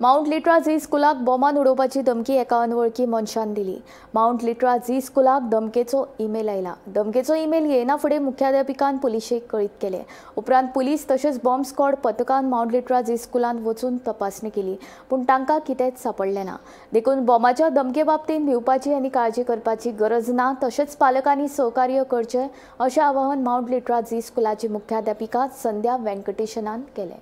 Mount Litera Zee स्कुलाक बॉमान उडोवपाची धमकी एका अनवळखी मनशान दिली. माउंट लिट्रा झी स्कुलाक धमकेचो ईमेल आयला. धमकेचो ईमेल येना फुडें मुख्याध्यापिकान पुलिशेक कळीत केलें. उपरांत पुलीस तशेंच बॉम्ब स्क्वॉड पथकान माउंट लिट्रा झी स्कुलान वचून तपासणी केली, पूण तांकां कितेंच सांपडलें ना. देखून बॉमाच्या धमके बाबतींत भिवपाची आनी काळजी करपाची गरज ना, तशेंच पालकांनी सहकार्य करचें अशें आवाहन माउंट लिट्रा झी स्कुलाची मुख्याध्यापिका संध्या वेंकटेशनान केलें.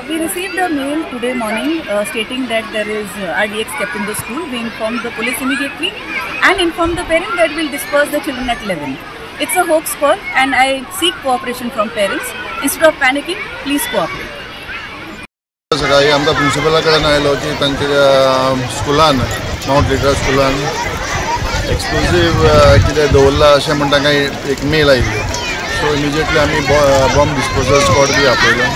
We received a mail today morning stating that there is RDX kept in the school. We informed the police immediately and informed the parent that we'll disperse the children at 11. It's a hoax call and I seek cooperation from parents. Instead of panicking, please cooperate. सकाळी आमकां प्रिंसिपला कडेन आयलो की तांच्या स्कुलान, mount Litera स्कुलान एक्सप्लोजीव कितें दवरलां अशें म्हण तांकां एक मेल आयिल्ली. सो इमिजिएटली आमी बॉम्ब डिस्पोजल स्क्वॉड बी आपयलो.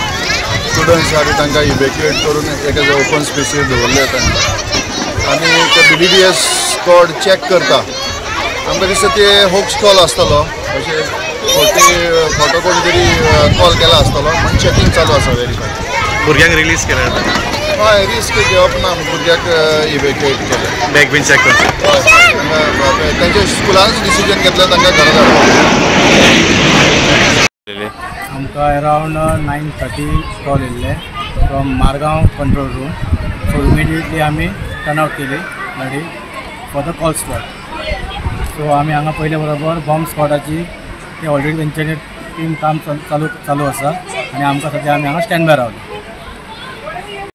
स्टुडंट्स आमी तांकां इवेक्युएट करून एका ओपन स्पेसीर दवरले तांकां आनी ते BDDS squad check करता. आमकां दिसता ते होक्स कॉल आसतलो, अशें खोटो कोण तरी कॉल केला आसतलो म्हण चॅकिंग चालू आसा. वेरीफाय भुरग्यांक रिलीज केलें? हय, रिस्क घेवप ना, भुरग्याक इवेक्युएट केलें. बॅग बीन चॅक करचें? हय, तांच्या स्कुलानूच डिसिजन घेतलें तांकां घरा धाडपाक. आमकां अरावंड 9:30 कॉल येयल्ले from Margao control room. So immediately आमी टर्न आवट केली गाडी for the call spot. So आमी हांगा पयले बरोबर बॉम्ब स्क्वॉडाची ते ऑलरेडी तेंच्यानी टीम काम चालू आसा आनी आमकां सद्या आमी हांगा स्टँड बाय रावले.